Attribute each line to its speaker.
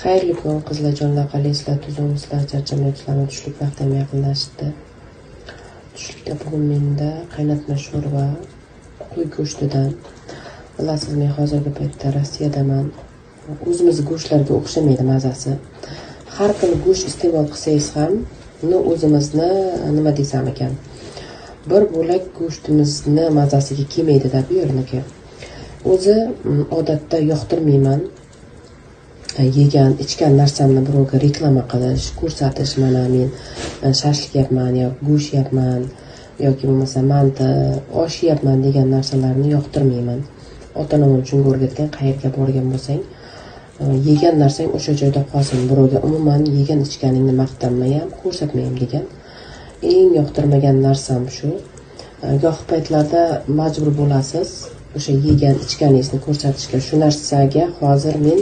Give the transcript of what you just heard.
Speaker 1: Xayrli kun, qizlarjonlar, qalaysizlar, tuzukmisizlar, charchamayapsizlarmi? Tushlik vaqti ham yaqinlashdi. Tushlikda bugun menda qaynatma sho'rva, qo'y go'shtidan. Bilasiz, men hozirgi paytda Rossiyadaman. O'zimiz go'shtlarga o'xshamaydi mazasi. Har kuni go'sht iste'mol qilsangiz ham, uni o'zimizni nima desam ekan, bir bo'lak go'shtimizni mazasiga kelmaydi-da bu yerniki. O'zi odatda yoqtirmayman. Yegan ichgan narsamni birovga reklama qilish, ko'rsatish, mana men shashlik yeyapman yo go'sht yeyapman yoki bo'lmasa manti, osh yeyapman degan narsalarni yoqtirmayman. Ota onam shunga o'rgatgan, qayerga borgan bo'lsang, yegan narsang o'sha joyda qolsin, birovga umuman yegan ichganingni maqtanma ham, ko'rsatma ham degan. Eng yoqtirmagan narsam shu. Goh paytlarda majbur bo'lasiz o'sha yegan ichganingizni ko'rsatishga. Shu narsaga hozir men